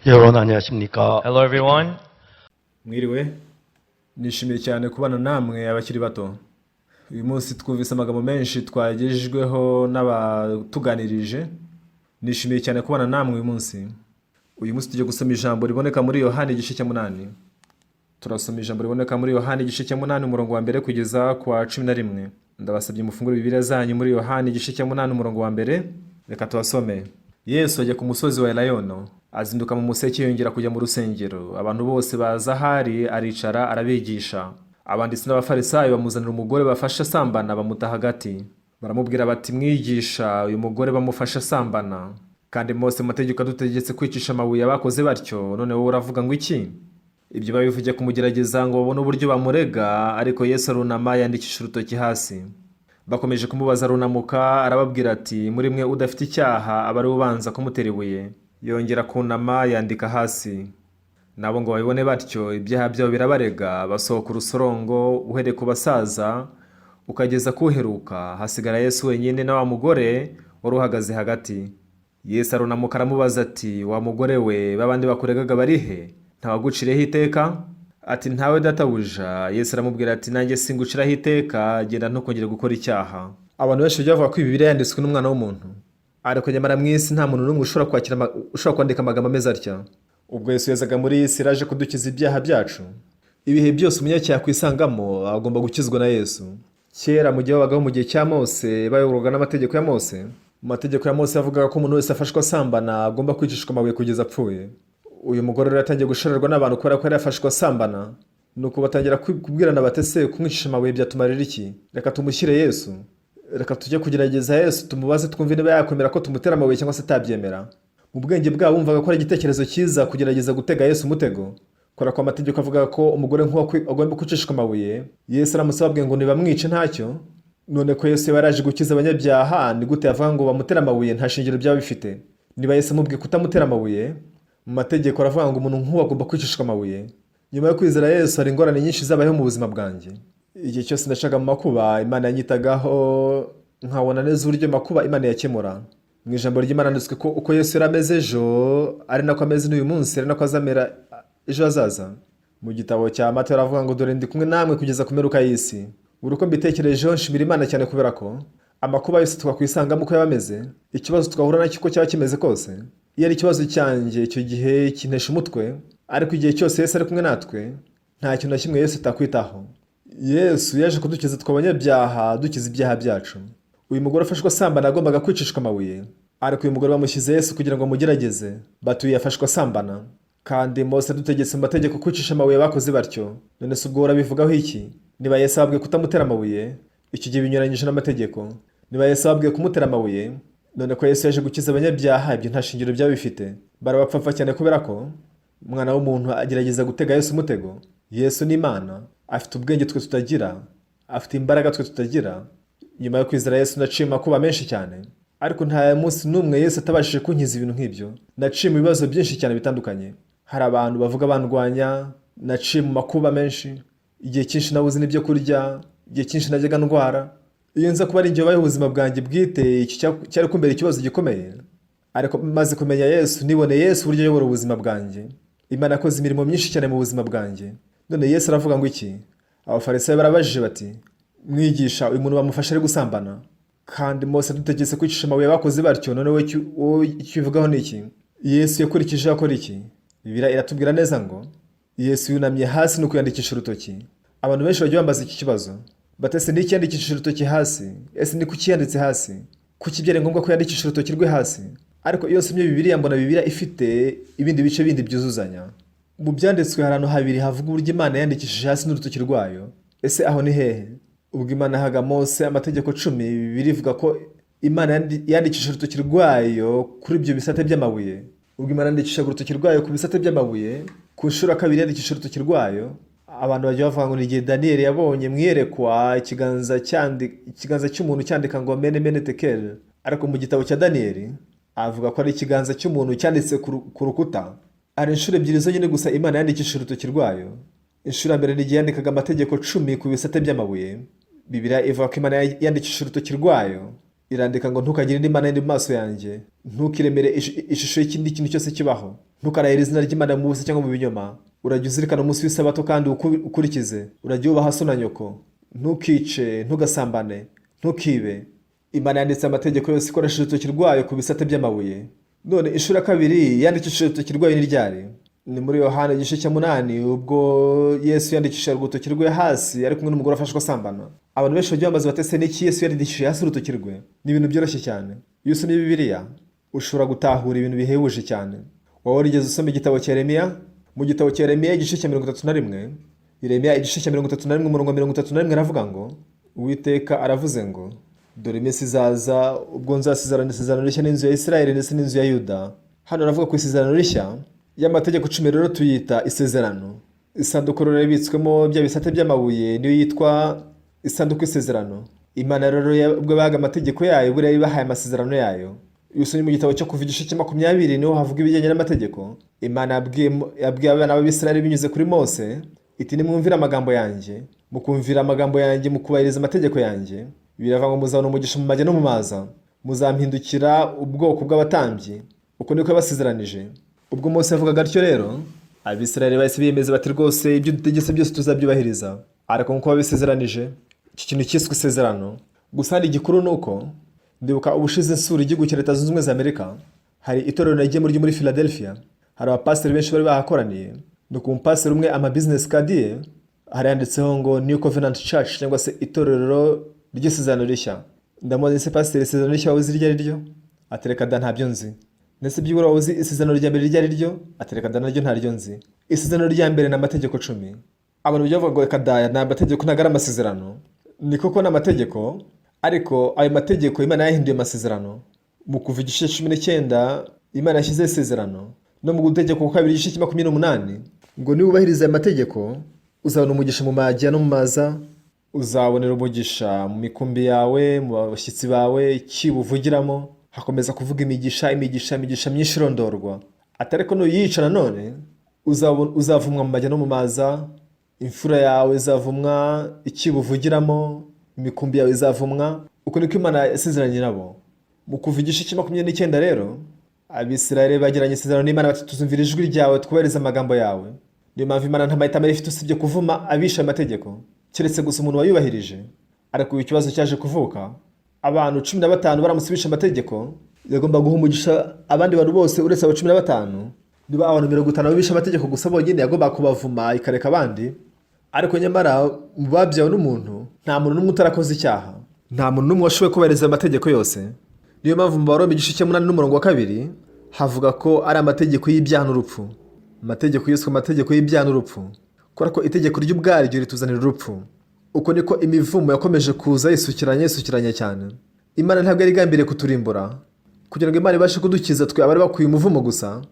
여러분 안녕하십니까? Hello, everyone. Mwiriwe, nishimiye cyane kubana namwe abakiri bato. Uyu munsi twumvise amagambo menshi twagejejweho n'abatuganirije. Nishimiye cyane kubana namwe uyu munsi. Uyu munsi tugiye gusoma ijambo riboneka muri Yohani igice cya 8. Turasoma ijambo riboneka muri Yohani igice cya 8, umurongo wa 1 kugeza ku wa 11. Ndabasabye mufungure Bibiliya zanyu muri Yohani igice cya 8, umurongo wa 1. Reka tuhasome. Yesu ajya ku musozi wa Elayono, azinduka mu museke yongera kujya mu rusengero. Abantu bose baza ahari, aricara arabigisha. Abanditsi n'Abafarisayo bamuzanira umugore bafashe asambana, bamuta hagati. Baramubwira bati: "Mwigisha, uyu mugore bamufashe asambana. Kandi Mose mu mategeko adutegetse kwicisha amabuye abakoze batyo, none wowe uravuga ngo iki?" Ibyo babivugiye kumugerageza ngo babone uburyo bamurega, ariko Yesu arunama yandikisha urutoki hasi. Bakomeje kumubaza, arunamuka arababwira ati: "Muri mwe udafite icyaha aba ari we ubanza kumutera ibuye." Yongera kunama yandika hasi. Nabo ngo babibone batyo, ibyaha byabo birabarega, basohoka urusorongo, uhereye ku basaza ukageza kuheruka. Hasigara Yesu wenyine na wa mugore wari uhagaze hagati. Yesu arunamuka aramubaza ati: "Wa mugore we, babandi bakuregaga bari he? Ntawaguciriyeho iteka?" Ati: "Ntawe, databuja." Yesu aramubwira ati: "Nanjye singuciraho iteka, genda, ntukongere gukora icyaha." Abantu benshi bajya bavuga ko Bibiliya yanditswe n'umwana w'umuntu, ariko nyamara mu isi nta muntu n'umwe ushobora kwakira ushobora kwandika amagambo ameze atya. Ubwo Yesu yazaga muri iyi si, yaje kudukiza ibyaha byacu. Ibihe byose umunyacyaha akwisangamo agomba gukizwa na Yesu. Kera mu gihe babagaho mu gihe cya Mose, bayoborwaga n'amategeko ya Mose. Mu mategeko ya Mose yavugaga ko umuntu wese afashwe asambana agomba kwicishwa amabuye kugeza apfuye. Uyu mugore rero yatangiye gushorerwa n'abantu kubera ko yari yafashwe asambana. Nuko batangira kubwirana bati: "Ese kumwicisha amabuye byatumarira iki? Reka tumushyire Yesu, reka tujye kugerageza Yesu, tumubaze twumve niba yakwemera ko tumutera amabuye cyangwa se atabyemera." Mu bwenge bwabo bumvaga ko ari igitekerezo cyiza kugerageza gutega Yesu umutego, kubera ko amategeko avuga ko umugore nk'uwo agomba kwicishwa amabuye. Yesu aramutse ababwiye ngo ntibamwice ntacyo. None ko Yesu yaba yaraje gukiza abanyabyaha, ni gute yavuga ngo bamutere amabuye? Nta shingiro byaba bifite niba Yesu amubwiye kutamutera amabuye. Mu mategeko aravuga ngo umuntu nk'uwo agomba kwicishwa amabuye. Nyuma yo kwizera Yesu, hari ingorane nyinshi zabayeho mu buzima bwanjye. Igihe cyose nacaga mu makuba, Imana yanyitagaho, nkabona neza uburyo makuba Imana yakemura. Mu ijambo ry'Imana handitswe ko uko Yesu yari ameze ejo ari nako ameze n'uyu munsi, ari nako azamera ejo hazaza. Mu gitabo cya Matayo aravuga ngo: "Dore ndi kumwe namwe kugeza ku mperuka y'isi." Buri uko mbitekerejeho nshimira Imana cyane, kubera ko amakuba yose twakwisangamo uko yaba ameze, ikibazo twahura nacyo uko cyaba kimeze kose, iyo ari ikibazo cyanjye icyo gihe kintesha umutwe, ariko igihe cyose Yesu ari kumwe natwe, nta kintu na kimwe Yesu atakwitaho. Yesu yaje kudukiza twe abanyabyaha, dukiza ibyaha byacu. Uyu mugore afashwe asambana agombaga kwicishwa amabuye, ariko uyu mugore bamushyize Yesu kugira ngo amugerageze. Batuye yafashwe asambana, kandi Mose adutegetse mu mategeko kwicisha amabuye bakoze batyo, none se ubwo urabivugaho iki? Niba Yesu ababwiye kutamutera amabuye, icyo gihe binyuranyije n'amategeko. Niba Yesu ababwiye kumutera amabuye, none ko Yesu yaje gukiza abanyabyaha, ibyo nta shingiro byaba bifite. Barabapfapfa cyane kubera ko umwana w'umuntu agerageza gutega Yesu umutego. Yesu ni Imana, afite ubwenge twe tutagira, afite imbaraga twe tutagira. Nyuma yo kwizera Yesu naciye mu makuba menshi cyane, ariko nta munsi n'umwe Yesu atabashije kunkiza ibintu nk'ibyo. Naciye mu bibazo byinshi cyane bitandukanye, hari abantu bavuga bandwanya, naciye mu makuba menshi, igihe cyinshi nabuze n'ibyo kurya, igihe cyinshi najyaga ndwara. Iyo nza kuba ari njye wabayeho ubuzima bwanjye bwite, iki cyari kumbera ikibazo gikomeye. Ariko maze kumenya Yesu, niboneye Yesu uburyo ayobora ubuzima bwanjye. Imana yakoze imirimo myinshi cyane mu buzima bwanjye. None Yesu aravuga ngo iki? Abafarisayo barabajije bati: "Mwigisha, uyu muntu bamufashe ari gusambana, kandi Mose adutegetse kwicisha amabuye abakoze batyo, none wowe icyo ubivugaho ni iki?" Yesu yakurikije akora iki? Bibiliya iratubwira neza ngo Yesu yunamye hasi ni ukuyandikisha urutoki. Abantu benshi bajya bambaza iki kibazo bati: "Ese ni iki yandikishije urutoki hasi? Ese ni kuki yanditse hasi? Kuki byari ngombwa ko yandikisha urutoki rwe hasi?" Ariko iyo nsomye Bibiliya, mbona Bibiliya ifite ibindi bice bindi byuzuzanya. Mu byanditswe hari ahantu habiri havuga uburyo Imana yandikishije hasi n'urutoki rwayo. Ese aho ni hehe? Ubwo Imana yahaga Mose amategeko 10, Bibiliya ivuga ko Imana yandikishije urutoki rwayo kuri ibyo bisate by'amabuye. Ubwo Imana yandikishaga urutoki rwayo ku bisate by'amabuye ku nshuro ya kabiri yandikisha urutoki rwayo, abantu bajya bavuga ngo ni igihe Daniyeli yabonye mu iyerekwa ikiganza cy'umuntu cyandika ngo mene mene tekeli, ariko mu gitabo cya Daniyeli avuga ko ari ikiganza cy'umuntu cyanditse ku rukuta. Hari inshuro ebyiri zonyine gusa Imana yandikishije urutoki rwayo. Inshuro ya mbere ni igihe yandikaga amategeko 10 ku bisate by'amabuye. Bibiliya ivuga ko Imana yandikishije urutoki rwayo. Irandika ngo ntukagire indi mana yindi mu maso yanjye, ntukiremere ishusho y'ikindi kintu cyose kibaho, ntukarahire izina ry'Imana mu busa cyangwa mu binyoma, urajya uzirikana umunsi w'isabato kandi ukurikize, urajya wubaha so na nyoko, ntukice, ntugasambane, ntukibe. Imana yanditse amategeko yose ikoresheje urutoki rwayo ku bisate by'amabuye. None inshuro ya kabiri yandikishije urutoki rwayo ni ryari? Ni muri Yohana igice cya 8, ubwo Yesu yandikishije urutoki rwe hasi ari kumwe n'umugore afashwe asambana. Abantu benshi bagiye bamaze batese n'iki Yesu yandikishije hasi urutoki rwe? Ni ibintu byoroshye cyane. Iyo usomye Bibiliya ushobora gutahura ibintu bihebuje cyane. Waba warigeze usoma igitabo cya Yeremiya? Mu gitabo cya Yeremiya igice cya 31, Yeremiya igice cya 31 umurongo wa 31 aravuga ngo Uwiteka aravuze ngo dore iminsi izaza ubwo nzasezerana isezerano rishya n'inzu ya Isirayeli ndetse n'inzu ya Yuda. Hano aravuga ku isezerano rishya y'amategeko 10, rero tuyita isezerano. Isanduku rero ibitswemo bya bisate by'amabuye niyo yitwa isanduku y'isezerano. Imana rero ubwo bahaga amategeko yayo, buriya ibahaye amasezerano yayo. Iyo usomye mu gitabo cyo Kuva igice cya 20 niho havuga ibijyanye n'amategeko. Imana yabwiye abana b'Abisirayeli binyuze kuri Mose iti nimwumvire amagambo yanjye, mukumvira amagambo yanjye, mukubahiriza amategeko yanjye, birava ngo muzabona umugisha mu majya no mu maza, muzampindukira ubwoko bw'abatambyi. Uko niko yabasezeranije. Ubwo Mose yavugaga atyo rero, Abisirayeli bahise biyemeza bati rwose ibyo dutegetse byose tuzabyubahiriza. Ariko nk'uko babisezeranije, iki kintu cyiswe isezerano. Gusa hari igikuru ni uko ndibuka ubushize nsura igihugu cya Leta Zunze Ubumwe za Amerika, hari itorero nagiyemo ryo muri Philadelphia, hari abapasiteri benshi bari bahakoraniye. Nuko umupasiteri umwe ama business card ye hari yanditseho ngo New Covenant Church, cyangwa se itorero ry'isezerano rishya. Ndamubaza ese pasiteri, isezerano rishya waba uzi iryo ari ryo? Atereka da ntabyo nzi. Ndetse byibura waba uzi isezerano rya mbere iryo ari ryo? Atereka da naryo ntaryo nzi. Isezerano rya mbere ni amategeko 10. Abantu bajya bavuga ngo reka da ni amategeko, ntabwo ari amasezerano. Ni koko ni amategeko, ariko ayo mategeko Imana yahinduye amasezerano. Mu Kuva igice 19 Imana yashyizeho isezerano, no mu Gutegeko kwa kabiri igice cya 28 ngo niwubahiriza aya mategeko uzabona umugisha mu majya no mu maza, uzabonera umugisha mu mikumbi yawe, mu bashyitsi bawe, icyibo uvugiramo. Hakomeza kuvuga imigisha, imigisha, imigisha myinshi irondorwa. Atari ko nuyica nanone uzavumwa mu majya no mu maza, imfura yawe izavumwa, icyibo uvugiramo, imikumbi yawe izavumwa. Uko niko Imana yasezeranye nabo. Mu Kuva igice cya 29 rero, Abisirayeli bagiranye isezerano n'Imana bati tuzumvira ijwi ryawe, twubahirize amagambo yawe. Niyo mpamvu Imana nta mahitamo yari ifite usibye kuvuma abishe amategeko, keretse gusa umuntu wayubahirije. Ariko ubu ikibazo cyaje kuvuka, abantu 15 baramutse bishe amategeko, yagomba guha umugisha abandi bantu bose uretse abo 15. Niba abantu 50 bishe amategeko gusa bonyine, yagomba kubavuma ikareka abandi. Ariko nyamara mu babyawe n'umuntu nta muntu n'umwe utarakoze icyaha, nta muntu n'umwe washoboye kubahiriza amategeko yose. Niyo mpamvu mu Baroma igice cya 8 n'umurongo wa 2 havuga ko ari amategeko y'ibyaha n'urupfu. Amategeko yiswe amategeko y'ibyaha n'urupfu kubera ko itegeko ry'ubwaryo rituzanira urupfu. Uko niko imivumo yakomeje kuza yisukiranya, yisukiranya cyane. Imana ntabwo yari igambiriye kuturimbura, kugira ngo Imana ibashe kudukiza twe abari bakwiye umuvumo gusa.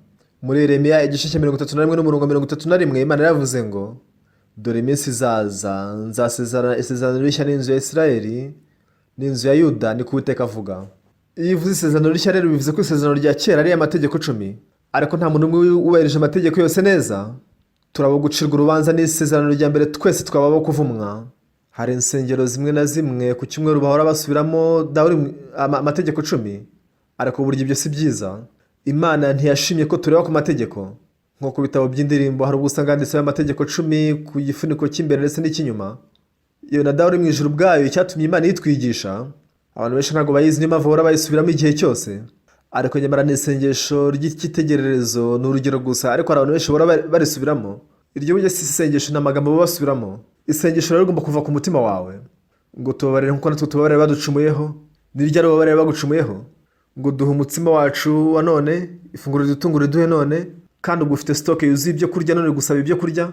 Muri Yeremiya igice cya 31 n'umurongo 31, Imana yaravuze ngo dore iminsi izaza nzasezerana isezerano rishya n'inzu ya Isirayeli n'inzu ya Yuda, niko Uwiteka avuga. Iyo uvuze isezerano rishya rero bivuze ko isezerano rya kera ari amategeko 10, ariko nta muntu n'umwe wubahirije amategeko yose neza. Turaba gucirwa urubanza n'isezerano rya mbere, twese twaba abo kuvumwa. Hari insengero zimwe na zimwe ku cyumweru bahora basubiramo amategeko 10, ariko burya ibyo si byiza. Imana ntiyashimye ko tureba ku mategeko. Nko ku bitabo by'indirimbo hari ubwo usanga handitseho amategeko 10 ku gifuniko cy'imbere ndetse n'icy'inyuma. Iyo na Dawe uri mu ijuru ubwayo icyatumye Imana yitwigisha, abantu benshi ntabwo bayizi, niyo mpamvu bahora bayisubiramo igihe cyose. Ariko nyamara ni isengesho ry'icyitegererezo, ni urugero gusa, ariko hari abantu benshi bahora barisubiramo. Iryo burya si isengesho, ni amagambo baba basubiramo. Isengesho rero rigomba kuva ku mutima wawe, ngo tubabarire nk'uko natwe tubabarira baducumuyeho. Ni ryari ubabarira bagucumuyeho? Ngo duhe umutsima wacu wa none, ifunguro ridutunga riduhe none, kandi ubwo ufite stock yuzuye ibyo kurya, none gusaba ibyo kurya.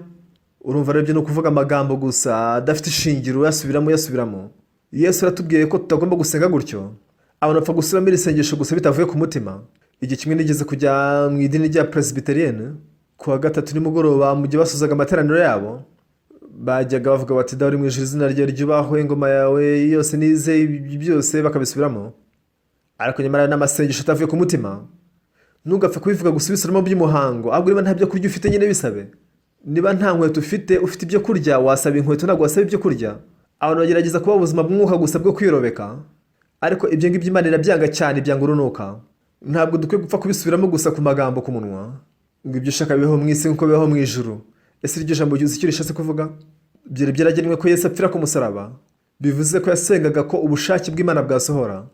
Urumva rero ibyo ni ukuvuga amagambo gusa adafite ishingiro, uyasubiramo uyasubiramo. Yesu aratubwiye ko tutagomba gusenga gutyo. Abantu bapfa gusubiramo iri sengesho gusa bitavuye ku mutima. Igihe kimwe nigeze kujya mu idini rya Presbyterienne, ku wa gatatu nimugoroba mu gihe basozaga amateraniro yabo, bajyaga bavuga bati Dawe uri mu ijuru, izina ryawe ryubahwe, ingoma yawe yose nize, ibi byose bakabisubiramo. Ariko nyamara n'amasengesho atavuye ku mutima. Ntugapfe kubivuga gusa ubisubiramo by'umuhango, ahubwo niba nta byo kurya ufite nyine bisabe. Niba nta nkweto ufite, ufite ibyo kurya, wasaba inkweto, ntabwo wasaba ibyo kurya. Abantu bagerageza kuba ubuzima bw'umwuka gusa bwo kwirobeka, Ariko ibyo ngibyo Imana irabyanga cyane, ibyanga urunuka. Ntabwo dukwiye gupfa kubisubiramo gusa ku magambo ku munwa, ngo ibyo ushaka bibeho mu isi nk'uko bibaho mu ijuru. Ese iryo jambo uzi icyo rishatse kuvuga? Byari byaragenwe ko Yesu apfira ku musaraba, bivuze ko yasengaga ko ubushake bw'Imana bwasohora.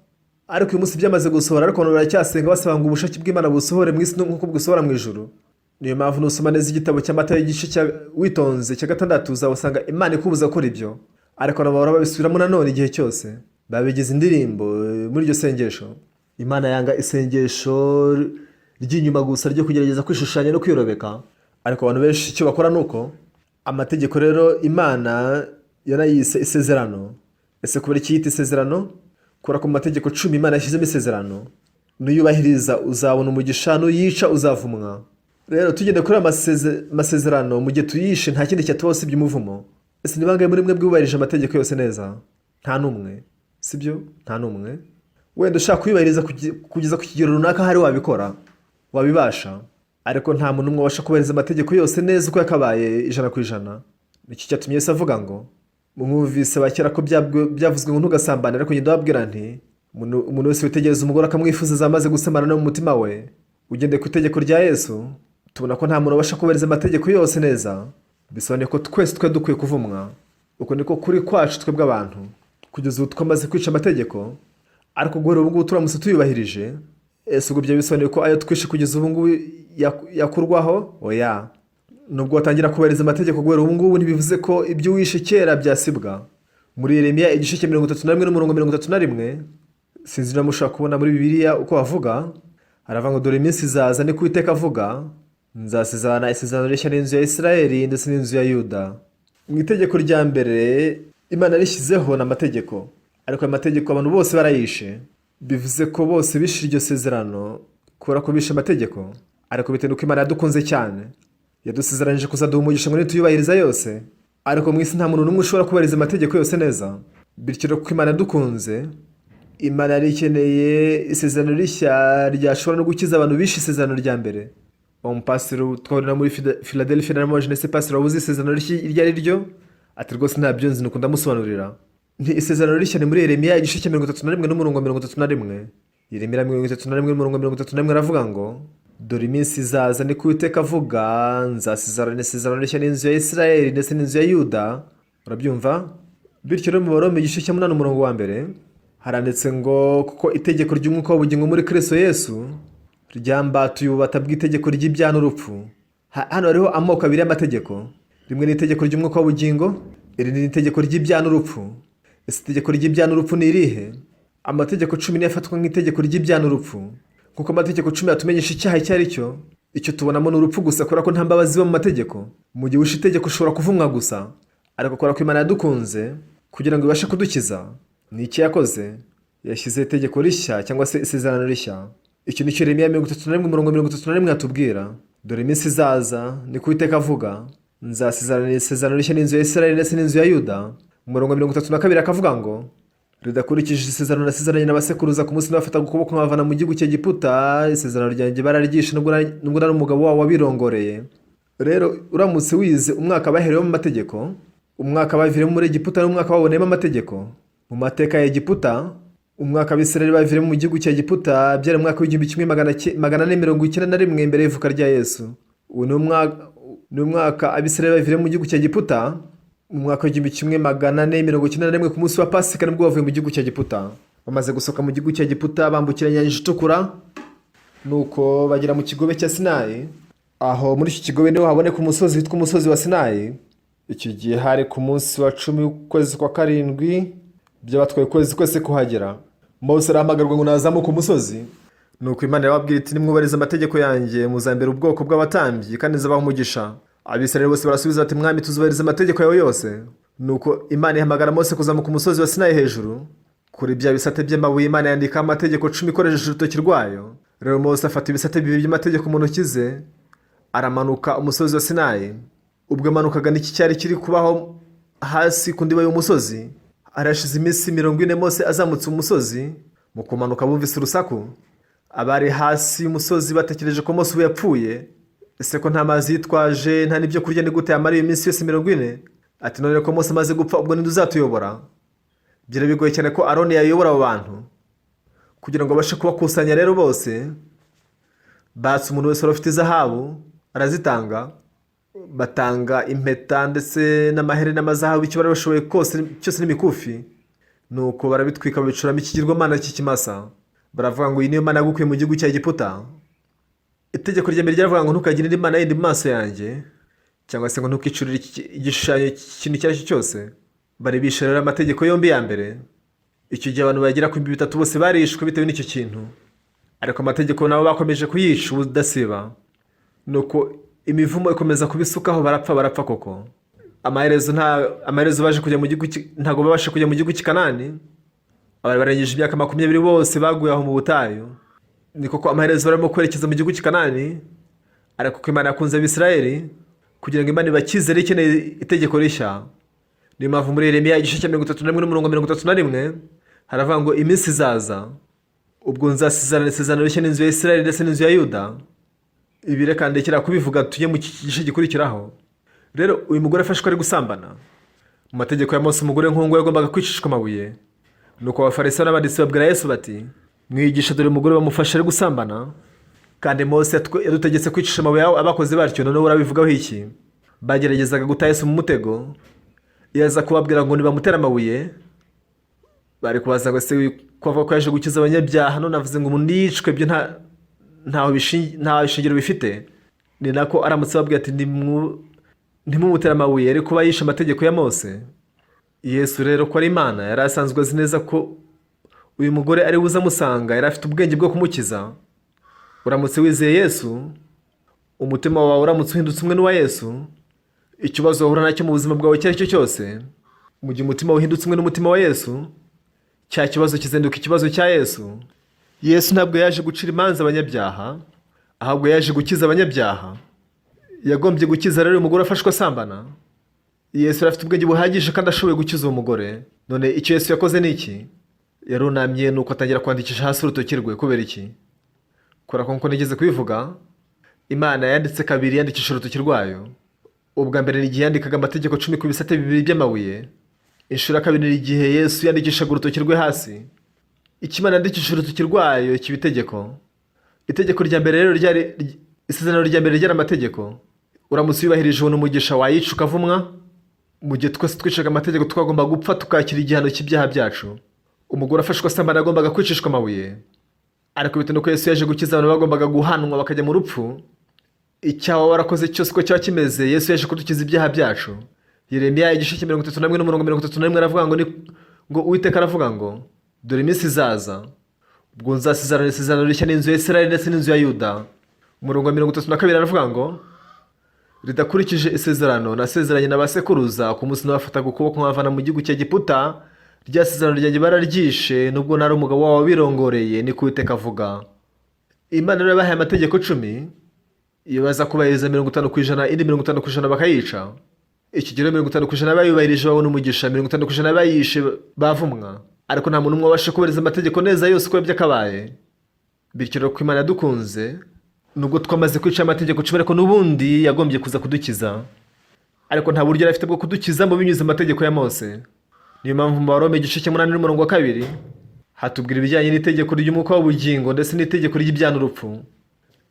Ariko uyu munsi byamaze gusohora, ariko abantu baracyasenga basaba ngo ubushake bw'Imana busohore mu isi nk'uko bwasohora mu ijuru. Niyo mpamvu nusoma neza igitabo cya Matayo igice cya witonze cya 6, uzasanga Imana ikubuza gukora ibyo. Ariko abantu bahora babisubiramo nanone igihe cyose, babigize indirimbo muri iryo sengesho. Imana yanga isengesho ry'inyuma gusa ryo kugerageza kwishushanya no kwiyorobeka. Ariko abantu benshi icyo bakora ni uko amategeko rero Imana yanayise isezerano. Ese kubera iki yita isezerano? Kubera ko mu mategeko 10 Imana yashyizemo isezerano: nuyubahiriza uzabona umugisha, nuyica uzavumwa. Rero tugende kuri aya masezerano, mu gihe tuyishe nta kindi cyatubaho usibye umuvumo. Ese ni bangahe muri mwe bwubahirije amategeko yose neza? Nta n'umwe, sibyo? Nta n'umwe. Wenda ushaka kuyubahiriza kugeza ku kigero runaka hari wabikora, wabibasha, ariko nta muntu n'umwe wabasha kubahiriza amategeko yose neza uko yakabaye 100%. Iki cyatumye Yesu avuga ngo: "Mwumvise abakera ko byavuzwe ngo ntugasambane, ariko njye ndababwira nti umuntu wese witegereza umugore akamwifuza azamaze gusambana no mu mutima we." Ugendeye ku itegeko rya Yesu, tubona ko nta muntu ubasha kubahiriza amategeko yose neza. Bisobanuye ko twese twe dukwiye kuvumwa. Uko niko kuri kwacu twebwe abantu. Kugeza ubu twamaze kwica amategeko, ariko guhera ubu ngubu turamutse tuyubahirije, ese ubwo ibyo bisobanuye ko ayo twishe kugeza ubu ngubu yakurwaho? Oya. Nubwo watangira kubahiriza amategeko guhera ubu ngubu, ntibivuze ko ibyo wishe kera byasibwa. Muri Yeremiya igice cya 31 n'umurongo 31, sinzi niba mushobora kubona muri Bibiliya uko bavuga, haravuga ngo: "Dore iminsi izaza, ni ko Uwiteka avuga, nzasezerana isezerano rishya n'inzu ya Isirayeli ndetse n'inzu ya Yuda." Mu itegeko rya mbere Imana yarishyizeho ni amategeko, ariko ayo mategeko abantu bose barayishe. Bivuze ko bose bishe iryo sezerano kubera ko bishe amategeko. Ariko bitewe n'uko Imana yadukunze cyane, yadusezeranyije kuzaduha umugisha ngo nituyubahiriza yose. Ariko mu isi nta muntu n'umwe ushobora kubahiriza amategeko yose neza. Bityo rero, kuko Imana yadukunze, Imana yari ikeneye isezerano rishya ryashobora no gukiza abantu bishe isezerano rya mbere. Uwo mupasiteri twahurira muri Philadelphia naramubajije: "Ese pasiteri, waba uzi isezerano rishya iryo ari ryo?" Ati: "Rwose ntabyo nzi." Nuko ndamusobanurira nti: "Isezerano rishya ni muri Yeremiya igice cya 31 n'umurongo 31." Yeremiya 31 n'umurongo 31 aravuga ngo: "Dore iminsi izaza, ni ko Uwiteka avuga, nzasezerana isezerano rishya n'inzu ya Isirayeli ndetse n'inzu ya Yuda." Urabyumva? Bityo rero mu Baroma igice cya 8 umurongo wa 1 haranditse ngo: "Kuko itegeko ry'umwuka w'ubugingo muri Kristo Yesu ryambatuye ububata bw'itegeko ry'ibyaha n'urupfu." Hano hariho amoko abiri y'amategeko: rimwe ni itegeko ry'umwuka w'ubugingo, irindi ni itegeko ry'ibyaha n'urupfu. Ese itegeko ry'ibyaha n'urupfu ni irihe? Amategeko 10 niyo afatwa nk'itegeko ry'ibyaha n'urupfu, kuko amategeko 10 atumenyesha icyaha icyo ari cyo. Icyo tubonamo ni urupfu gusa, kubera ko nta mbabazi ziba mu mategeko. Mu gihe wishe itegeko ushobora kuvumwa gusa. Ariko kubera ko Imana yadukunze, kugira ngo ibashe kudukiza, ni iki yakoze? Yashyizeho itegeko rishya cyangwa se isezerano rishya. Icyo ni cyo Yeremiya 31 umurongo 31 atubwira: "Dore iminsi izaza, ni ko Uwiteka avuga, nzasezerana isezerano rishya n'inzu ya Isirayeli ndetse n'inzu ya Yuda." Umurongo 32 akavuga ngo: "Ridakurikije isezerano nasezeranye n'abasekuruza ku munsi nabafataga ukuboko nkabavana mu gihugu cy'Egiputa. Isezerano ryanjye bararyishe, nubwo nari umugabo wabo wabirongoreye." Rero uramutse wize umwaka baherewemo amategeko, umwaka baviremo muri Egiputa n'umwaka baboneyemo amategeko mu mateka ya Egiputa, umwaka Abisirayeli baviremo mu gihugu cya Egiputa byari mu mwaka w'1491 mbere y'ivuka rya Yesu. Ubu ni umwaka Abisirayeli baviremo mu gihugu cya Egiputa. Mu mwaka w'1491 ku munsi wa Pasika nibwo bavuye mu gihugu cya Egiputa. Bamaze gusohoka mu gihugu cya Egiputa, bambukiranya inyanja itukura, nuko bagera mu kigobe cya Sinayi. Aho muri iki kigobe niho haboneka umusozi witwa umusozi wa Sinayi. Icyo gihe hari ku munsi wa 10 w'ukwezi kwa 7. Byabatwaye ukwezi kwese kuhagera. Mose arahamagarwa ngo nazamuke umusozi. Nuko Imana irababwira iti: "Nimwubahiriza amategeko yanjye, muzambera ubwoko bw'abatambyi, kandi nzabaha umugisha." Abisirayeli bose barasubiza bati: "Mwami, tuzubahiriza amategeko yawe yose." Nuko Imana ihamagara Mose kuzamuka umusozi wa Sinayi. Hejuru kuri bya bisate by'amabuye Imana yandikaho amategeko 10 ikoresheje urutoki rwayo. Rero Mose afata ibisate bibiri by'amategeko mu ntoki ze, aramanuka umusozi wa Sinayi. Ubwo amanukaga, n'iki cyari kiri kubaho hasi ku ndiba y'umusozi? Harashize iminsi 40 Mose azamutse umusozi. Mu kumanuka bumvise urusaku. Abari hasi y'umusozi batekereje ko Mose ubu yapfuye. Ese ko nta mazi yitwaje, nta n'ibyo kurya, ni gute yamara iyo minsi yose 40? Ati: "None ko Mose amaze gupfa, ubwo ninde uzatuyobora?" Byari bigoye cyane ko Aroni yayobora abo bantu. Kugira ngo babashe kubakusanya rero bose, batse umuntu wese wari ufite izahabu arazitanga, batanga impeta ndetse n'amaherena n'amazahabu, icyo bari bashoboye kose cyose n'imikufi. Nuko barabitwika, babicuramo ikigirwamana cy'ikimasa. Baravuga ngo: "Iyi niyo mana yagukuye mu gihugu cya Egiputa." Itegeko rya mbere ryaravuga ngo: "Ntukagire indi mana yindi mu maso yanjye," cyangwa se ngo: "Ntukicurire igishushanyo cy'ikintu icyo ari cyo cyose." Bari bishe rero amategeko yombi ya mbere. Icyo gihe abantu bagera ku 3000 bose barishwe bitewe n'icyo kintu, ariko amategeko nabo bakomeje kuyica ubudasiba. Nuko imivumo ikomeza kubisukaho, barapfa, barapfa koko. Amaherezo nta amaherezo baje kujya mu gihugu ntabwo babasha kujya mu gihugu cy'i Kanani. Abari barengeje imyaka 20 bose baguye aho mu butayu. Ni koko, amaherezo barimo kwerekeza mu gihugu cy'i Kanani, ariko ko Imana yakunze Abisirayeli, kugira ngo Imana ibakize yari ikeneye itegeko rishya. Niyo mpamvu muri Yeremiya igice cya 31 n'umurongo 31 haravuga ngo: "Iminsi izaza ubwo nzasezerana isezerano rishya n'inzu ya Isirayeli ndetse n'inzu ya Yuda." Ibi reka ndekera kubivuga, tujye mu gice gikurikiraho. Rero uyu mugore afashwe ari gusambana. Mu mategeko ya Mose, umugore nk'uwo yagombaga kwicishwa amabuye. Nuko Abafarisayo n'abanditsi babwira Yesu bati: "Mwigisha, dore umugore bamufashe ari gusambana, kandi Mose yadutegetse kwicisha amabuye abakoze batyo. Noneho urabivugaho iki?" Bageragezaga guta Yesu mu mutego. Iyo aza kubabwira ngo nibamutere amabuye, bari kubaza ngo: "Ese ko avuga ko yaje gukiza abanyabyaha, none avuze ngo umuntu yicwe, ibyo nta shingiro bifite?" Ni nako aramutse ababwira ati: "Ntimumutere amabuye," yari kuba yishe amategeko ya Mose. Yesu rero, ko ari Imana, yari asanzwe azi neza ko uyu mugore ari buze amusanga. Yari afite ubwenge bwo kumukiza. Uramutse wizeye Yesu, umutima wawe uramutse uhindutse umwe n'uwa Yesu, ikibazo wahura nacyo mu buzima bwawe icyo ari cyo cyose, mu gihe umutima uhindutse umwe n'umutima wa Yesu, cya kibazo kizinduka ikibazo cya Yesu. Yesu ntabwo yaje gucira imanza abanyabyaha, ahubwo yaje gukiza abanyabyaha. Yagombye gukiza rero uyu mugore afashwe asambana. Yesu yari afite ubwenge buhagije kandi ashoboye gukiza uwo mugore. None icyo Yesu yakoze ni iki? Yarunamye, nuko atangira kwandikisha hasi urutoki rwe. Kubera iki? Kubera ko, nkuko nigeze kubivuga, Imana yanditse kabiri yandikisha urutoki rwayo. Ubwa mbere ni igihe yandikaga amategeko 10 ku bisate bibiri by'amabuye. Inshuro ya kabiri ni igihe Yesu yandikishaga urutoki rwe hasi. Icyo Imana yandikisha urutoki rwayo kiba itegeko. Itegeko rya mbere rero ryari, isezerano rya mbere ryari amategeko. Uramutse wubahirije ubona umugisha, wayica ukavumwa. Mu gihe twese twicaga amategeko, twagomba gupfa, tukakira igihano cy'ibyaha byacu. Umugore afashwe asambana yagombaga kwicishwa amabuye, ariko bitewe n'uko Yesu yaje gukiza abantu bagombaga guhanwa bakajya mu rupfu, icyaha waba warakoze cyose uko cyaba kimeze, Yesu yaje kudukiza ibyaha byacu. Yeremiya igice cya 31 n'umurongo 31 aravuga ngo ngo Uwiteka aravuga ngo: "Dore iminsi izaza ubwo nzasezerana isezerano rishya n'inzu ya Isirayeli ndetse n'inzu ya Yuda." Umurongo wa 32 aravuga ngo: "Ridakurikije isezerano nasezeranye na ba sekuruza ku munsi nabafataga ukuboko nkabavana mu gihugu cya Egiputa. Rya sezerano ryanjye bararyishe, nubwo nari umugabo wabo birongoreye, niko Uwiteka avuga." Imana rero yabahaye amategeko 10. Iyo baza kubahiriza 50%, indi 50% bakayica, ikigero 50% bayubahirije babona umugisha, 50% bayishe bavumwa. Ariko nta muntu umwe wabasha kubahiriza amategeko neza yose uko byakabaye. Bityo rero, ko Imana yadukunze, nubwo twamaze kwica amategeko 10, ariko n'ubundi yagombye kuza kudukiza. Ariko nta buryo yari afite bwo kudukizamo binyuze mu mategeko ya Mose. Niyo mpamvu mu Baroma igice cya 8 n'umurongo wa 2 hatubwira ibijyanye n'itegeko ry'umwuka w'ubugingo ndetse n'itegeko ry'ibyaha n'urupfu.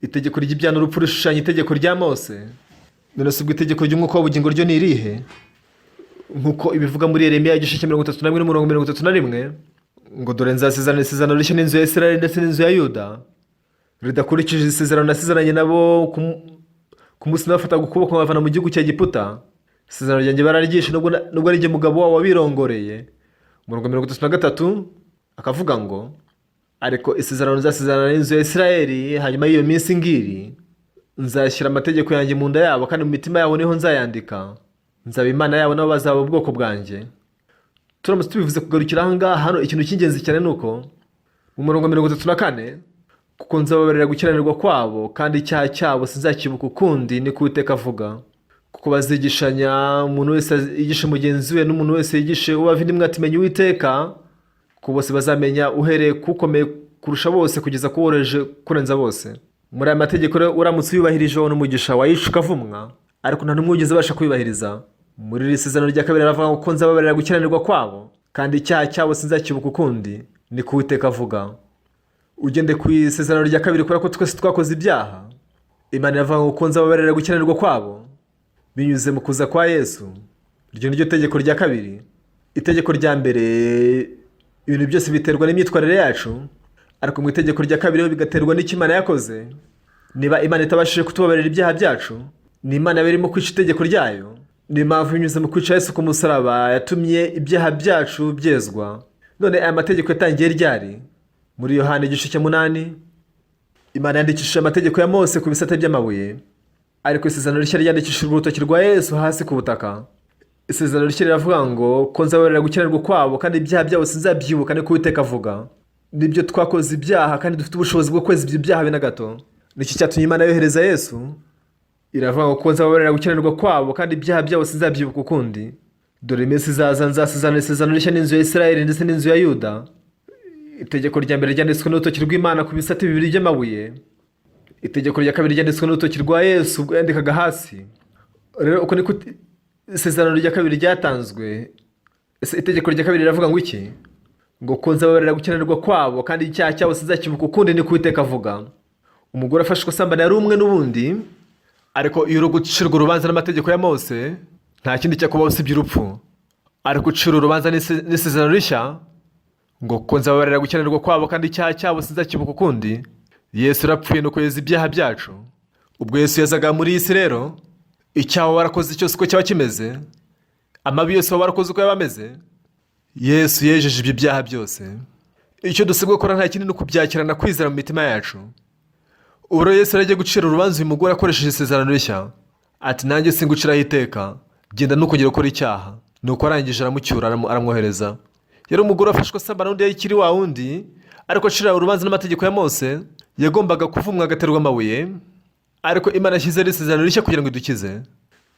Itegeko ry'ibyaha n'urupfu rishushanya itegeko rya Mose. None se ubwo itegeko ry'umwuka w'ubugingo ryo ni irihe? Nk'uko ibivuga muri Yeremiya igice cya 31 n'umurongo 31 ngo: "Dore nzasezerana isezerano rishya n'inzu ya Isirayeli ndetse n'inzu ya Yuda, ridakurikije isezerano nasezeranye nabo ku munsi nabafataga ukuboko nkabavana mu gihugu cya Egiputa. Isezerano ryanjye bararyishe, nubwo ari jye mugabo wabo wabirongoreye." Umurongo 33 akavuga ngo: "Ariko isezerano nzasezerana n'inzu ya Isirayeli hanyuma y'iyo minsi ngiri: nzashyira amategeko yanjye mu nda yabo, kandi mu mitima yabo niho nzayandika. Nzaba Imana yabo, nabo bazaba ubwoko bwanjye." Turamutse tubivuze kugarukira aha ngaha, hano ikintu cy'ingenzi cyane ni uko mu murongo 34: "Kuko nzababarira gukiranirwa kwabo, kandi icyaha cyabo sinzakibuka ukundi, niko Uwiteka avuga. Kuko bazigishanya, umuntu wese yigishe mugenzi we, n'umuntu wese yigishe uwo bavandimwe ati: 'Menya Uwiteka,' kuko bose bazamenya, uhereye kukomeye kurusha bose kugeza ku woroheje kurenza bose." Muri aya mategeko rero, uramutse uyubahirije wabona umugisha, wayica ukavumwa. Ariko nta n'umwe wigeze abasha kuyubahiriza. Muri iri sezerano rya kabiri aravuga ngo: "Ko nzababarira gukiranirwa kwabo, kandi icyaha cyabo sinzakibuka ukundi, niko Uwiteka avuga." Ugende ku isezerano rya kabiri, kubera ko twese twakoze ibyaha, Imana iravuga ngo ko nzababarira gukiranirwa kwabo binyuze mu kuza kwa Yesu. Iryo ni ryo tegeko rya kabiri. Itegeko rya mbere, ibintu byose biterwa n'imyitwarire yacu, ariko mu itegeko rya kabiri ho bigaterwa n'icyo Imana yakoze. Niba Imana itabashije kutubabarira ibyaha byacu, ni Imana yaba irimo kwica itegeko ryayo. Niyo mpamvu binyuze mu kwica Yesu ku musaraba yatumye ibyaha byacu byezwa. None aya mategeko yatangiye ryari? Muri Yohana igice cya 8, Imana yandikishije amategeko ya Mose ku bisate by'amabuye, ariko isezerano rishya ryandikishijwe urutoki rwa Yesu hasi ku butaka. Isezerano rishya riravuga ngo ko nzababarira gukiranirwa kwabo, kandi ibyaha byabo sinzabyibuka, niko Uwiteka avuga. Nibyo, twakoze ibyaha kandi dufite ubushobozi bwo kweza ibyo byaha na gato. Niki cyatumye Imana yohereza Yesu? Iravuga ngo ko nzababarira gukiranirwa kwabo, kandi ibyaha byabo sinzabyibuka ukundi. Dore iminsi izaza nzasezerana isezerano rishya n'inzu ya Isirayeli ndetse n'inzu ya Yuda. Itegeko rya mbere ryanditswe n'urutoki rw'Imana ku bisate bibiri by'amabuye. Itegeko rya kabiri ryanditswe n'urutoki rwa Yesu ubwo yandikaga hasi. Rero uko niko isezerano rya kabiri ryatanzwe. Ese itegeko rya kabiri riravuga ngo iki? Ngo ko nzababarira gukiranirwa kwabo, kandi icyaha cyabo sinzakibuka ukundi, niko Uwiteka avuga. Umugore afashwe asambana yari umwe n'ubundi, ariko iyo uri gucirwa urubanza n'amategeko ya Mose, nta kindi cyakubaho usibye urupfu. Ariko ucira urubanza n'isezerano rishya, ngo ko nzababarira gukiranirwa kwabo, kandi icyaha cyabo sinzakibuka ukundi. Yesu yarapfuye nuko yeza ibyaha byacu. Ubwo Yesu yazaga muri iyi si rero, icyaha warakoze cyose uko cyaba kimeze, amabi yose waba warakoze uko yaba ameze, Yesu yejeje ibyo byaha byose. Icyo dusabwa gukora nta kindi, ni ukubyakirana kwizera mu mitima yacu. Ubu rero Yesu yari gucira urubanza uyu mugore akoresheje isezerano rishya, ati: "Nanjye singuciraho iteka, genda ntukongere gukora icyaha." Nuko arangije aramucyura, aramwohereza. Yari umugore wafashwe asambana n'undi, yari wa wundi, ariko acira urubanza n'amategeko ya Mose yagombaga kuvumwa, agaterwa amabuye. Ariko Imana yashyizeho isezerano rishya kugira ngo idukize.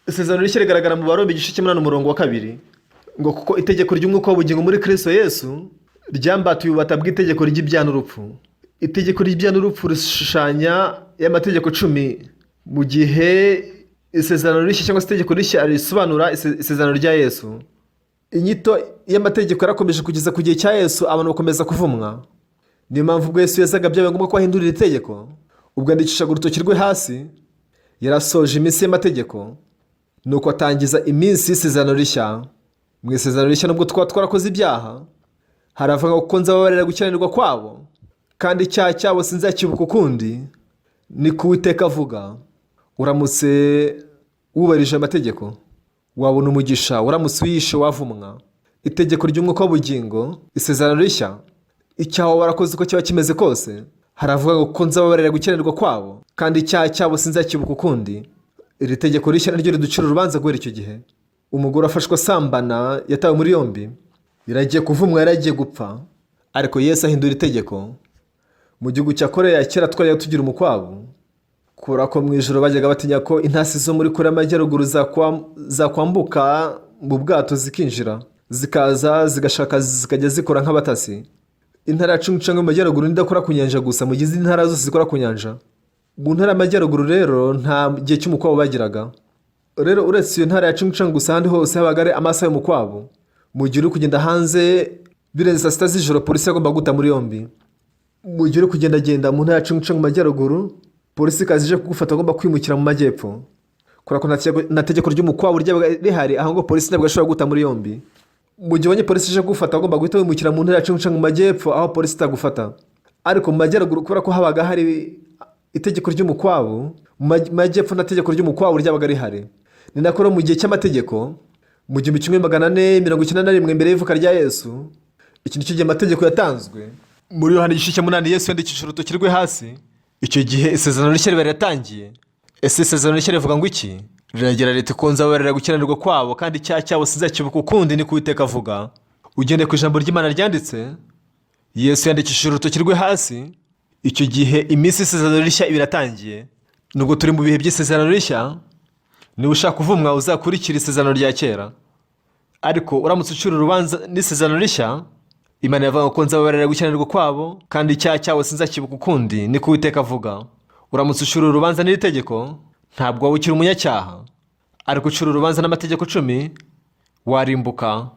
Isezerano rishya rigaragara mu Baroma igice cya 8, umurongo wa 2, ngo kuko itegeko ry'umwuka w'ubugingo muri Kristo Yesu ryambatuye ububata bw'itegeko ry'ibyaha n'urupfu. Itegeko ry'ibyaha n'urupfu rishushanya y'amategeko 10, mu gihe isezerano rishya cyangwa se itegeko rishya risobanura isezerano rya Yesu. Inyito y'amategeko yarakomeje kugeza ku gihe cya Yesu, abantu bakomeza kuvumwa. Niyo mpamvu ubwo Yesu yazaga byabaye ngombwa ko ahindurira itegeko. Ubwo yandikishaga urutoki rwe hasi, yarasoje iminsi y'amategeko, nuko atangiza iminsi y'isezerano rishya. Mu isezerano rishya, nubwo twaba twarakoze ibyaha, haravuga ko nzababarira gukiranirwa kwabo, kandi icyaha cyabo sinzakibuka ukundi, ni ko Uwiteka avuga. Uramutse wubahirije amategeko wabona umugisha, uramutse uyishe wavumwa. Itegeko ry'umwuka w'ubugingo, isezerano rishya, icyaha warakoze uko cyaba kimeze kose, haravuga ngo ko nzababarira gukiranirwa kwabo, kandi icyaha cyabo sinzakibuka ukundi. Iri tegeko rishya naryo riducira urubanza guhera icyo gihe. Umugore afashwe asambana yatawe muri yombi, yaragiye kuvumwa, yaragiye gupfa, ariko Yesu ahindura itegeko. Mu gihugu cya Koreya kera twajyaga tugira umukwabu, kubera ko mu ijoro bajyaga batinya ko intasi zo muri Koreya y'Amajyaruguru zakwambuka mu bwato zikinjira, zikaza zigashaka, zikajya zikora nk'abatasi. Intara ya Chungcheong mu majyaruguru idakora ku nyanja gusa, mu gihe izindi ntara zose zikora ku nyanja. Mu ntara y'amajyaruguru rero nta gihe cy'umukwabu bagiraga. Rero uretse iyo ntara ya Chungcheong gusa, ahandi hose habaga ari amasaha y'umukwabu. Mu gihe uri kugenda hanze birenze saa 6 z'ijoro, polisi yagomba guta muri yombi. Mu gihe uri kugendagenda mu ntara ya Chungcheong mu majyaruguru, polisi ikaza ije kugufata, agomba kwimukira mu majyepfo, kubera ko nta tegeko ry'umukwabu ryabaga rihari aho ngo polisi ntabwo ishobora guta muri yombi. Mu gihe ubonye polisi ije kugufata, agomba guhita wimukira mu ntara ya Chungcheong mu majyepfo, aho polisi itagufata. Ariko mu majyaruguru, kubera ko habaga hari itegeko ry'umukwabu, mu majyepfo nta tegeko ry'umukwabu ryabaga rihari. Ni nako rero mu gihe cy'amategeko, mu 1491 mbere y'ivuka rya Yesu, iki nicyo gihe amategeko yatanzwe. Muri Yohana igice cya 8, Yesu yandikishije urutoki rwe hasi. Icyo gihe isezerano rishya riba riratangiye. Ese isezerano rishya rivuga ngo iki? Riragira riti: ko nzababarira gukiranirwa kwabo, kandi icyaha cyabo sinzakibuka ukundi, ni ko Uwiteka avuga. Ugendeye ku ijambo ry'Imana ryanditse, Yesu yandikishije urutoki rwe hasi. Icyo gihe iminsi y'isezerano rishya iba iratangiye. Nubwo turi mu bihe by'isezerano rishya, niba ushaka kuvumwa uzakurikira isezerano rya kera. Ariko uramutse ucira urubanza n'isezerano rishya, Imana yavuga ko nzababarira gukiranirwa kwabo, kandi icyaha cyabo sinzakibuka ukundi, niko Uwiteka avuga. Uramutse ucira urubanza n'iri tegeko, ntabwo waba ukiri umunyacyaha. Ariko ucira urubanza n'amategeko 10, warimbuka.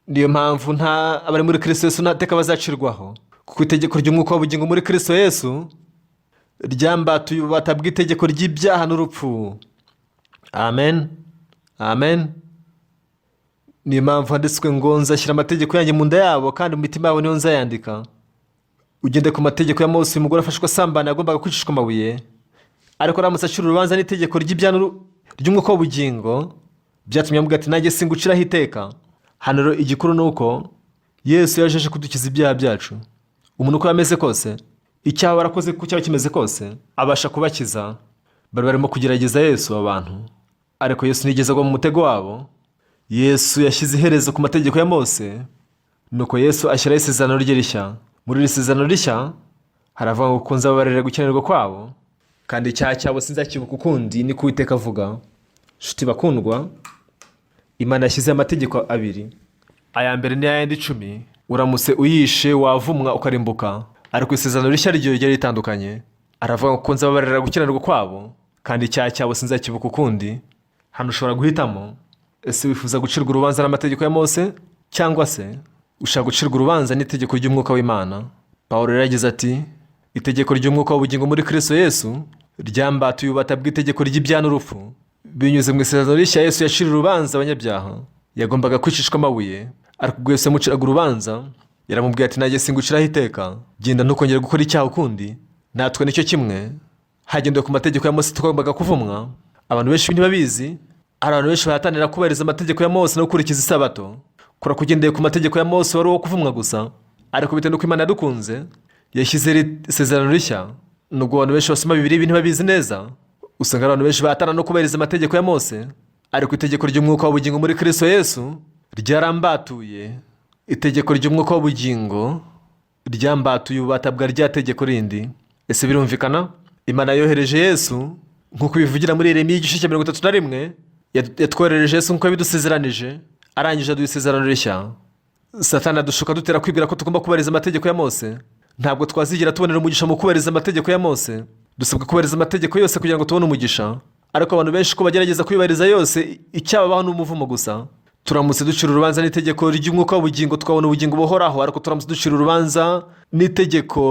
Niyo mpamvu nta abari muri Kristo Yesu nta teka bazacirwaho, kuko Kuko itegeko ry'umwuka w'ubugingo muri Kristo Yesu ryambatuye ububata bw'itegeko ry'ibyaha n'urupfu. Amen, amen. Niyo mpamvu handitswe ngo: "Nzashyira amategeko yanjye mu nda yabo, kandi mu mitima yabo niyo nzayandika." Ugende ku mategeko ya Mose, uyu mugore afashwe asambana yagombaga kwicishwa amabuye. Ariko aramutse acira urubanza n'itegeko ry'ibyaha ry'umwuka w'ubugingo, byatumye amuga ati: "Nanjye singuciraho iteka." Hano rero igikuru ni uko Yesu yaje aje kudukiza ibyaha byacu. Umuntu uko yameze kose, icyaha warakoze uko cyaba kimeze kose, abasha kubakiza. Bari barimo kugerageza Yesu abantu, ariko Yesu ntiyigeze agwa mu mutego wabo. Yesu yashyize iherezo ku mategeko ya Mose, nuko Yesu ashyiraho isezerano rye rishya. Muri iri sezerano rishya haravuga ngo: "Kuko nzababarira gukiranirwa kwabo, kandi icyaha cyabo sinzakibuka ukundi," ni ko Uwiteka avuga. Nshuti bakundwa, Imana yashyizeho amategeko abiri. Aya mbere ni ayandi 10. Uramutse uyishe wavumwa ukarimbuka. Ariko isezerano rishya ryo ryari ritandukanye. Aravuga ngo: "Kuko nzababarira gukiranirwa kwabo, kandi icyaha cyabo sinzakibuka ukundi." Hano ushobora guhitamo: ese wifuza gucirwa urubanza n'amategeko ya Mose, cyangwa se ushaka gucirwa urubanza n'itegeko ry'umwuka w'Imana? Paul rero yagize ati: "Itegeko ry'umwuka w'ubugingo muri Kristo Yesu ryambatuye ububata bw'itegeko ry'ibyaha n'urupfu." Binyuze mu isezerano rishya, Yesu yaciriye urubanza abanyabyaha. Yagombaga kwicishwa amabuye, ariko ubwo Yesu yamuciraga urubanza, yaramubwiye ati: "Nanjye singuciraho iteka, genda ntukongere gukora icyaha ukundi." Natwe nicyo kimwe. Hagendewe ku mategeko ya Mose, twagombaga kuvumwa. Abantu benshi ntibabizi. Hari abantu benshi bahatanira kubahiriza amategeko ya Mose no gukurikiza isabato. Kora kugendeye ku mategeko ya Mose wari uwo kuvumwa gusa. Ariko bitewe n'uko Imana yadukunze, yashyize iri isezerano rishya. Nubwo abantu benshi basoma Bibiliya, ibi ntibabizi neza. Usanga abantu benshi bahatana no kubahiriza amategeko ya Mose, ariko itegeko ry'umwuka w'ubugingo muri Kristo Yesu ryarambatuye. Itegeko ry'umwuka w'ubugingo ryambatuye ububata bwa rya tegeko rindi. Ese birumvikana? Imana yohereje Yesu nk'uko bivugira muri Yeremiya igice cya 31. Yatwoherereje Yesu nk'uko yabidusezeranije, arangije aduha isezerano rishya. Satani adushuka dutera kwibwira ko tugomba kubahiriza amategeko ya Mose. Ntabwo twazigera tubonera umugisha mu kubahiriza amategeko ya Mose. Dusabwa kubahiriza amategeko yose kugira ngo tubone umugisha, ariko abantu benshi ko bagerageza kuyubahiriza yose, icyababaho ni umuvumo gusa. Turamutse ducira urubanza n'itegeko ry'umwuka w'ubugingo, twabona ubugingo buhoraho, ariko turamutse ducira urubanza n'itegeko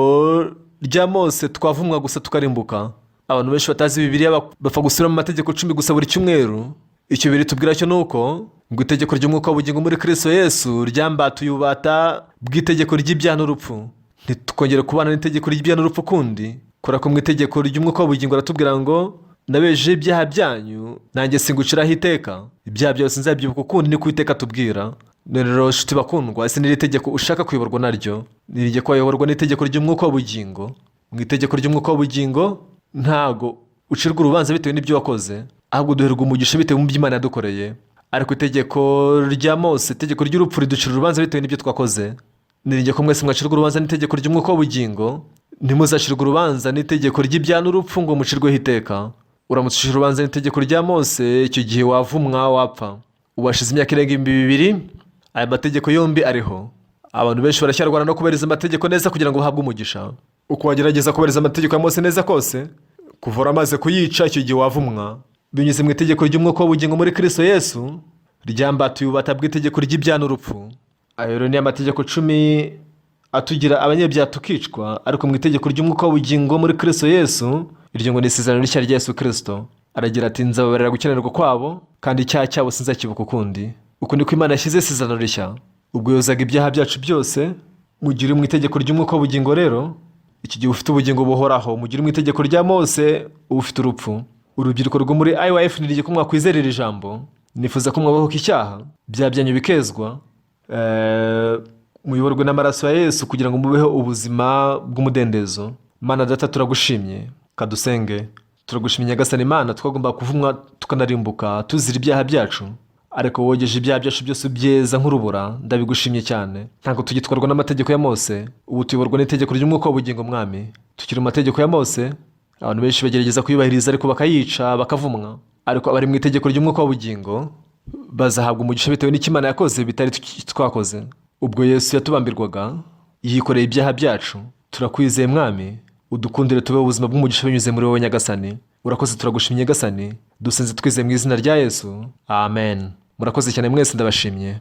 rya Mose, twavumwa gusa tukarimbuka. Abantu benshi batazi Bibiliya bapfa gusubira mu mategeko 10 gusa buri cyumweru. Icyo biri tubwira cyo ni uko ngo itegeko ry'umwuka w'ubugingo muri Kristo Yesu ryambatuye ububata bw'itegeko ry'ibyaha n'urupfu. Ntitukongere kubana n'itegeko ry'ibyaha n'urupfu ukundi, kubera ko mu itegeko ry'umwuka w'ubugingo aratubwira ngo: "Nabejeho ibyaha byanyu, nanjye singuciraho iteka. Ibyaha byose nzabyibuka ukundi," ni ko Uwiteka atubwira. None rero nshuti bakundwa, ese n'iri tegeko ushaka kuyoborwa naryo? Niringiye ko wayoborwa n'itegeko ry'umwuka w'ubugingo. Mu itegeko ry'umwuka w'ubugingo ntago ucirwa urubanza bitewe n'ibyo wakoze, ahubwo duherwa umugisha bitewe n'ibyo Imana yadukoreye. Ariko itegeko rya Mose, itegeko ry'urupfu, riducira urubanza bitewe n'ibyo twakoze. Niringiye ko mwese mwacirwa urubanza n'itegeko ry'umwuka w'ubugingo, ntimuzacirwe urubanza n'itegeko ry'ibyaha n'urupfu ngo mucirweho iteka. Uramutse ucira urubanza n'itegeko rya Mose, icyo gihe wavumwa, wapfa. Ubu hashize imyaka irenga 2000 aya mategeko yombi ariho. Abantu benshi baracyarwana no kubahiriza amategeko neza kugira ngo bahabwe umugisha. Uko wagerageza kubahiriza amategeko ya Mose neza kose, kuva uramaze kuyica, icyo gihe wavumwa. Binyuze mu itegeko ry'umwuka w'ubugingo muri Kristo Yesu ryambatuye ububata bw'itegeko ry'ibyaha n'urupfu. Ayo rero ni amategeko 10 atugira abanyabyaha tukicwa. Ariko mu itegeko ry'umwuka w'ubugingo muri Kristo Yesu, iryo ngo ni isezerano rishya rya Yesu Kristo, aragira ati: "Nzababarira gukiranirwa kwabo, kandi icyaha cyabo sinzakibuka ukundi." Uku niko Imana yashyize isezerano rishya ubwo yozaga ibyaha byacu byose. Mu gihe uri mu itegeko ry'umwuka w'ubugingo rero, iki gihe ufite ubugingo buhoraho. Mu gihe uri mu itegeko rya Mose, uba ufite urupfu. Urubyiruko rwo muri IYF, nirye ko mwakwizera iri jambo. Nifuza ko mwabohoka icyaha, ibyaha byanyu bikezwa, muyoborwe n'amaraso ya Yesu kugira ngo mubeho ubuzima bw'umudendezo. Mana Data, turagushimye. Kadusenge. Turagushimye Nyagasani Imana. Twagomba kuvumwa tukanarimbuka tuzira ibyaha byacu, ariko wogeje ibyaha byacu byose ubyeza nk'urubura. Ndabigushimye cyane. Ntabwo tugitwarwa n'amategeko ya Mose, ubu tuyoborwa n'itegeko ry'umwuka w'ubugingo. Mwami, tukiri mu mategeko ya Mose, abantu benshi bagerageza kuyubahiriza ariko bakayica, bakavumwa. Ariko abari mu itegeko ry'umwuka w'ubugingo bazahabwa umugisha bitewe n'icyo Imana yakoze bitari twakoze. Ubwo Yesu yatubambirwaga, yikoreye ibyaha byacu. Turakwizeye Mwami, udukundire tubeho ubuzima bw'umugisha binyuze muri wowe Nyagasani. Urakoze, turagushimye Nyagasani. Dusenze twizeye mu izina rya Yesu, amen. Murakoze cyane mwese, ndabashimye.